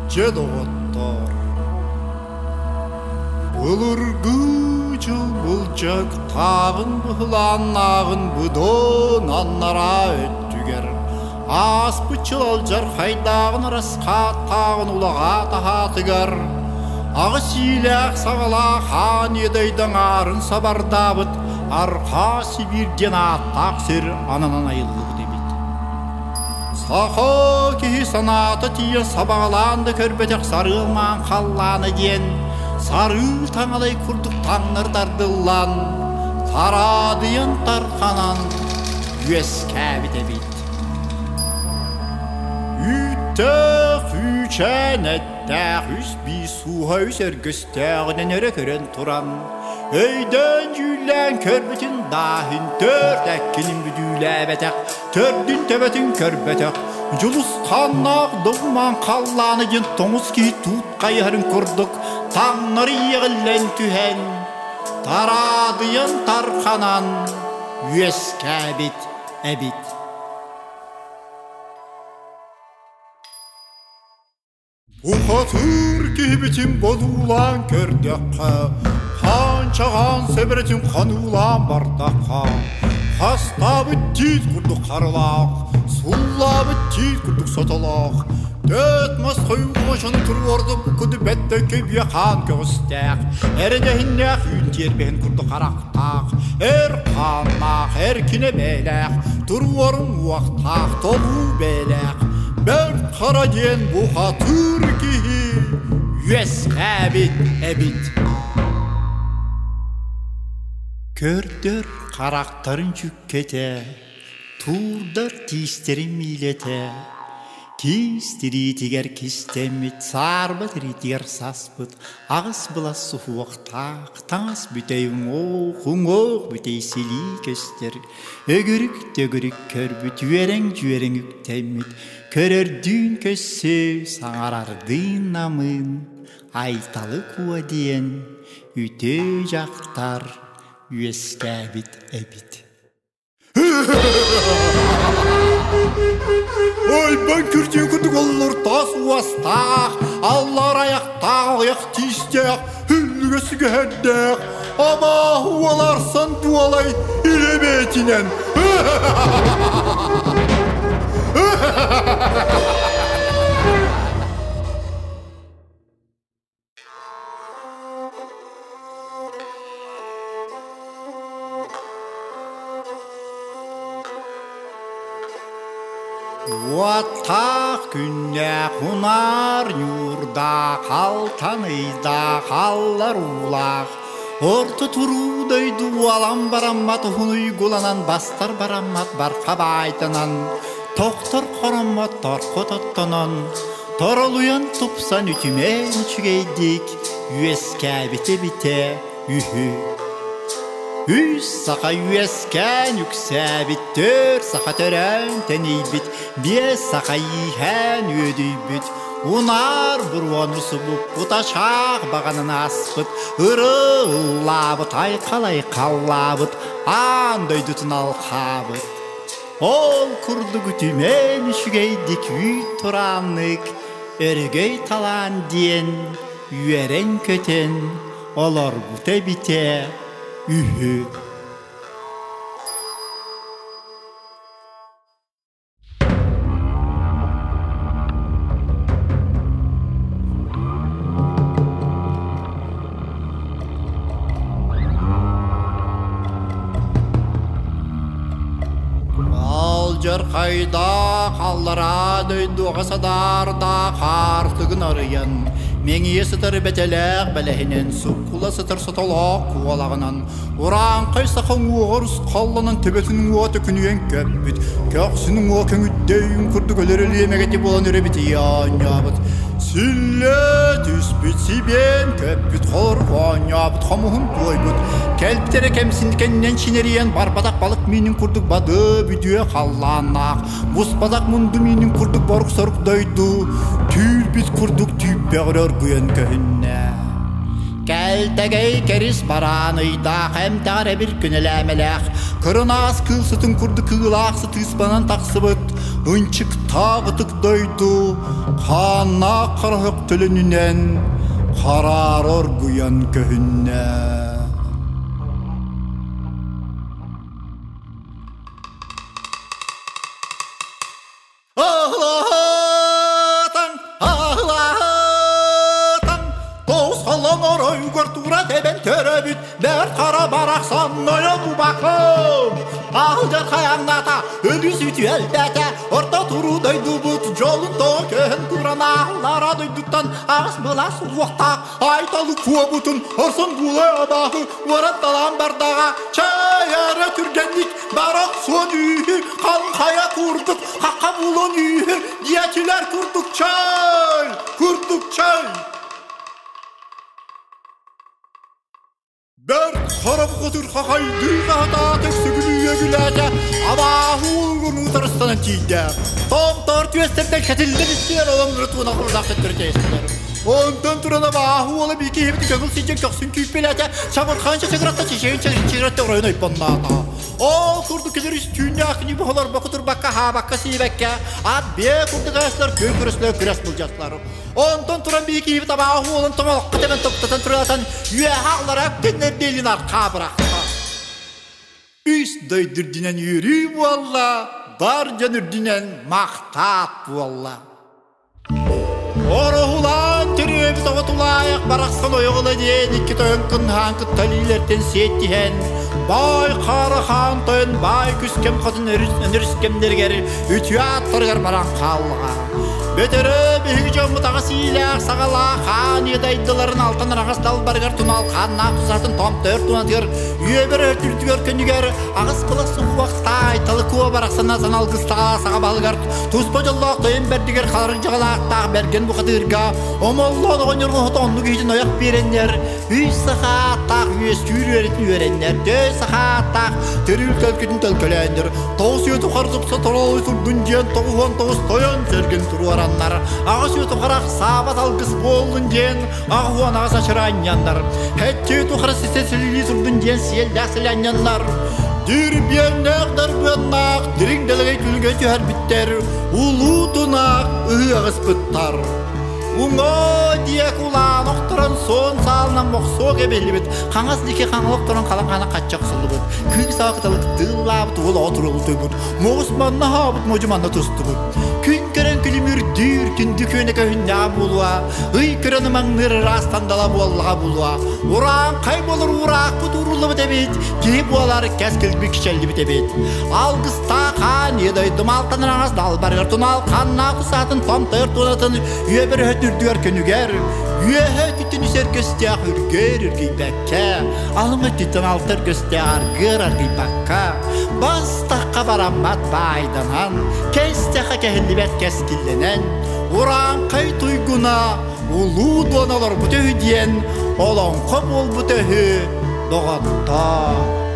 Дьэ доҕоттоор, былыргы дьыл былдьактааҕын быһылааннааҕын быдан аннараа өттүгэр ааспыт дьыл алдьархайдааҕын араскааттааҕын улаҕаа таһаатыгар аҕыс иилээх саҕалаах хаан иэдэйдэҥ аарын сабардаабыт Арҕаа Сибиир диэн ааттаах сир ананан айыллыбыт эбит. Саха киһи санаата тиийэн сабаҕалаан да көрбөтөх сарыалмаан халлаана диэн сарыы таҥалай курдук таҥнары тардыллан, тараадыйан тарханан үөскээбит эбит. Үүттээх үүчээн эттээх үс биис сууһа үс өргөстөөҕүнэн өрө көрөн туран, өйдөөн-дьүүллээн көрбүтүн дааһын төрт эккинин бүдүүлээбэтэх, төрдүн төбөтүн көрбөтөх, дьулусханнаах долмаан халлааны диэн тоҥус киһи туут хайыһарын курдук таҥнары иэҕиллэн түһэн, тараадыйан тарханан үөскээбит эбит. Бухатыыр киһибитин бодуулаан көрдөххө, хаанчаҕаан сэбэрэтин ханыылаан бардахха, хастаабыт тиит курдук харылаах, суллаабыт тиит курдук сотолоох, Төт мас хойуу мочону туруордук куду бэттөккөй биэ хаан көҕүстээх, эрэдэһиннээх үүн тиэрбэһин курдук харахтаах, эр хааннаах, эркинэ бээлээх, туруорун уохтаах, толуу бээлээх, Бэрт Хара диэн бухатыыр киһи үөскээбит эбит. Көрдөр харахтарын дьүккэтэ, туурдар тиистэрин миилэтэ, киис тириитигэр кистэммит, саарба тириитигэр саспыт аҕыс былас суһуохтаах, таҥас бүтэй уҥуох, уҥуох бүтэй силии көстөр, өгүрүк-төгүрүк көрбүт, үөрэҥ-дьүөрэҥ үктэммит, көрөрдүүн көссө, саҥарардыын намыын, Айталы Куо диэн үтүө дьахтар үөскээбит эбит. Ойбон күрдьүү курдук оллур тас уостаах, аллар аяқтаах аҕыйах тиистээх, үллүгэ сүгэһэрдээх, абааһы уоларсан дуолай илэ бэйэтинэн. Уоттаах күннээх унаар ньуурдаах, алтан ыйдаах, аллар уулаах, орто туруу дойду уолан бараммат уһун уйгуланан бастар бараммат барха баайтанан, тохтор хороммот торхо тоттонон, Торолуйан тупсан үтүмэн үчүгэйдик үөскээбитэ битэ үһү. Үс саха үөскээн үксээбит, түөрт саха төрөөн тэнийбит, биэс саха ииһээн үөдүйбүт, унаар буруону субуппут ачаах баҕанан ааспыт, ырыллаабыт, айхал-айхаллаабыт, аан дойдутун алхаабыт. Ол курдук үтүмэн үчүгэйдик үүт турааннык өрөгөй талаан диэн үөрэн-көтөн олорбута эбитэ үһү. Алдьархайдаах аллараа дойдуга садаардаах хаартыгын арыйан, мэҥийэ сытар бэтэлээх бэлэһинэн суккула сытар сотолоох куолаҕынан, урааҥхай саха уҥуоҕар ускалланан төбөтүн уҥуоҕа төкүнүйэн көппүт, көхсүн уҥуоҕа көҥүддөйүн курдук өлөр өлүөмэгэти буолан өрөбүтүйэ оонньообут. Сүллэ түспүт сибиэн көппүт хорук оонньообут хомуһун туойбут кэлбит эрэ кэмсин кэннинэн чинэрийэн барбатах балык миинин курдук бады бүдүө халлааннаах буспатах мунду миинин курдук борук-сорук дойду түүрбүт курдук түүппэҕэр оргуйан көһүннэ. Кэлтэгэй кэрис бараан ыйдаах эмтэҕэр эбир күнэлээмэлээх кырынаас кыыл сытын курдук кыылаах сытыыспанан тахсыбыт. Ынчыктаах ытык дойду хааннаах хараһык төлөнүнэн хараара оргуйан көһүннэ. Аһылаатаҥ, аһылаатаҥ, тоҕус холлон оройугар тура тэбэн төрөбүт бэрт хара барахсан нойон убакым. Аһылдьар хайаҥната, өлүс үтүөлбэтэ, орто туруу дойдубут дьолун тоҕо көһөн туран аһыллара дойдуттан аҕыс былас уохтаах айталы куобутун орсон була абааһы уоран-талаан бардаҕа чай эрэ түргэнник барах суон үүһү халхайа курдук хахха булун үүһү диэчилэр курдук чай курдук чай Бэрт харах хотур хахайдыы хаһатаата сүгүлүйэ күлээтэ абааһы уулугун утарыстанан тиийдэ. Томтор түөстэртэн кэтиллэн истиэр оломнору туона хурдаах төттөрү тэйистилэр. Онтон туран абааһы уола биики иһибити көҥүл сидьэн көхсүн күүппэлээтэ, чабырхаан чачыгыратта чэчэйин чачыгыратта оройун ойбонноото. Ол курдук кэлэр үс түүннээх күнү бохолорбокко турбакка, хаабакка сиибэккэ, ат биэ курдук ааслар, күн көрөслөр күрэс былдьастылар. Онтон туран биһи киһибит абааһы уолун томолоххо тэбэн топтотон туратан үөһэ аллара күннэрдиилин архаа бырахта. Үс дойду үрдүнэн үөрүү буолла, бар дьон үрдүнэн махтаат буолла. Ороһулаан төрүөбүт оҕо тулаайах барахсан ойоҕула диэн икки тойон кынһаан кытта илиилэртэн сиэттиһэн, баай хаара хаан тойон баай күскэм хотун өнөрүс кэмнэригэр үтүө ааттарыгар баран хааллаҕа. Бөтөрө биһиги дьоммут аҕыс иилээх саҕалаах хаан иэдайдыларын алтан араҕас далбарыгар тунал хааннаах тусатын томтойор тунатыгар үөбэр өртүртүгэр көнүгэр аҕыс былас суһуохтаай талыкуо барахсана саналгыстаҕа саҕа баһылыгар туспа дьоллоох тойон бэрдигэр халарын дьаҕалаахтаах бэргэн бухатыырга омоллоон оҕонньор оһото оннук иһитин ойох биэрэннэр үс сахааттаах үөскүүр үөрэтин үөрэннэр төй сахааттаах төрүүр төлкүтүн төлкөлөөннөр тоҕус үйэ тухары тупса торолуй турдун диэн 99 тойон сэргин туруораннар 8 үйэ тухары ахсаабат алгыс буоллун диэн 88 ачыраанньаннар хэччи үйэ тухары ситэ силилии турдун диэн сиэллээх силээнньаннар дирбиэннээх дарбыаннаах дириҥ дэлэгэй күлгэ түһэрбиттэр улуу тунаах ыһыаҕыспыттар Уҥа диэки улаан охторон суон саалынан мохсуо кэбиллибит, хаҥас диэки хаҥыл охторон халаҥ хана хачча охсуллубут, кыыс аҕа кыталык тыыллаабыт уол оҕо турулутуйбут, муус манна хаабыт модьу манна тустубут. Күн көрөн күлүмүрдүүр, күндү күөнэ көһүннэҕэ буолуо, ый көрөн ымаҥныыр ыраас сандала буоллаҕа буолуо. Урааҥхай буолар уураахпыт ууруллубут эбит, киһи буолар кэскилбит кичэллибит эбит. Алгыстаах хаан ийэ дойдум алтан араҥас далбарыгар тунал ханнаах усаатын томтойор туонатын үөбэр өһөт үрдүгэр көнүгэр үөһэ өттүттэн үс өргөстөөх үргүөр үргүйбэккэ алын өттүттэн алта өргөстөөх аргыар аргыйбакка бастахха бараммат баайданан кэстэхэ кэһиллибэт кэскиллэнэн урааҥхай туйгуна улуу дуон олорбут үһү диэн олоҥхо буолбут үһү доҕоттоо.